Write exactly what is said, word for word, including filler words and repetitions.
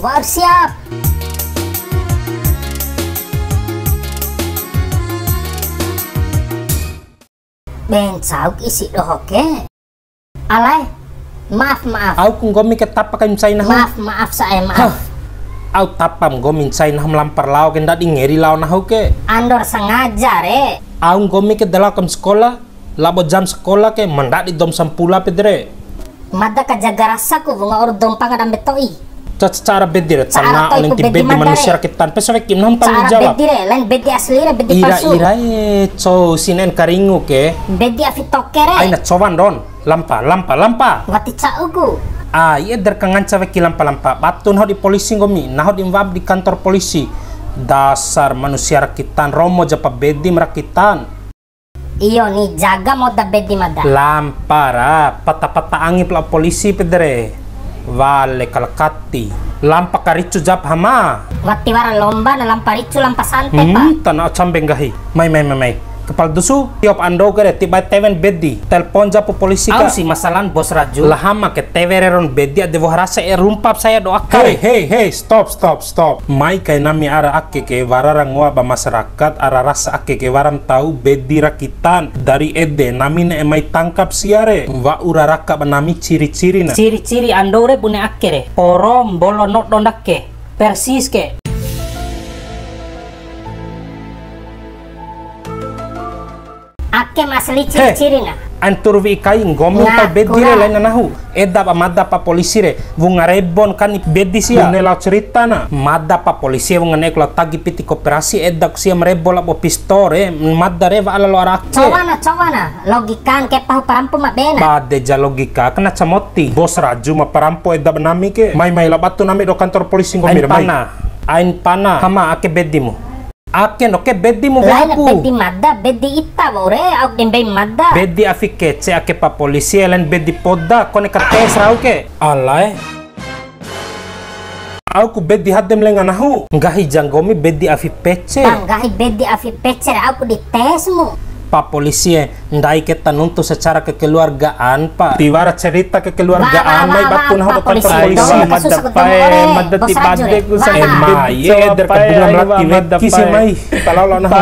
Wa'ur siap. Be ncau ku isi doho ke. Alae, maaf, maaf. Au ku nggomi ke tapa kai ncai nahu. Maaf, maaf, sa'e, maaf. Hah. Au tapa nggomi ncai nahu ma lampa ra lao ke, ndadi ngeri lao nahu ke. Ando ra sengaja re. Au nggomi ke da lao kai ma sakola, labo jam sakola ke, ma ndadi dou ma sampula pede re. Mada ka jaga rasa ku, wunga oru dou mpanga dambe to'i. Ca-, ca-, cara bedi re, cara tana to'i oleh ku ti bedi bedi mada manusia re. Rakitan. Peso weki, nahu tanggung jawab. Cara bedi re, lain bedi asli re, bedi palsu. Ira, ira, e, cou, sinen karingu ke. Bedi afi toke re. Aina cowan don. Lampa, lampa, lampa. Wati ca'u ku. Ah, iya der kanganca weki lampa-lampa. Batu nahu di polisi nggomi, nahu di mawab di kantor polisi. Dasar manusia rakitan, romo japa bedi ma rakitan. Iyo ni, jaga moda bedi mada. Lampa ra, pata-pata angi pala polisi pede re. Wale kalakati. Lampa karicu jap hama. Wati wara lomba na lampa ricu lampa sante, pa. Hmm, tana cambe nggahi. Mai, mai, mai, mai. Kepala dusu, tiop ando kere, tiba tewen bedi. Telpon japu polisi ka. Au si masalan bos Raju. Lahama ke tewe reron bedi ade woha rasa e rumpap saya doa. Hei, hei, hei, stop, stop, stop. Mai kai nami ara ake ke wara ra ngoa ba masyarakat, ara rasa ake ke wara ntau bedi rakitan. Dari ede nami ne'e mai tangkap sia re. Wa'ura raka ba nami ciri-cirina. Ciri-ciri ando re bune ake re. Poro mbolo nodo ndake. Persis ke. Ake ma asli ciri-cirina. Ain turu wi'i kai, nggomi tau bedi re, laina nahu. Eda pa mada pa polisi re, wunga rebon kani bedi sia. Bune lao cerita na. Mada pa polisi wunga ne'e ku lao tagi piti koperasi, eda ku sia ma rebo labo pistol re, mada re wa'a lalo ara ake. Cowa na, cowa na. Logikan ke pahu parampu ma bena. Bade ja logika, kena camoti. Bos Raju ma parampo eda ba nami ke. Mai, mai lao batu nami do kantor polisi nggomi re, mai. Ain pana, ain pana. Hama ake bedimu. Ake no ke bedi mu weha ku. Lain bedi mada, bedi ita wa'u re, au di mbei mada. Bedi afi kece ake pa polisi, lain bedi poda, kone ka tes rau ke. Alae. Au ku bedi hadem lenga nahu. Nggahi ja nggomi bedi afi pece. Bang, nggahi bedi afi pece re, au ku di tes mu. Pa polisi e. Ndai ke ta nuntu secara kekeluargaan, pa. Tiwara cerita kekeluargaan, mai batu nahu do kantor polisi. Mada pae, mada ti bade ku sa. Ema, ye, der ka bunga melati weki si mai. Talalo nahu.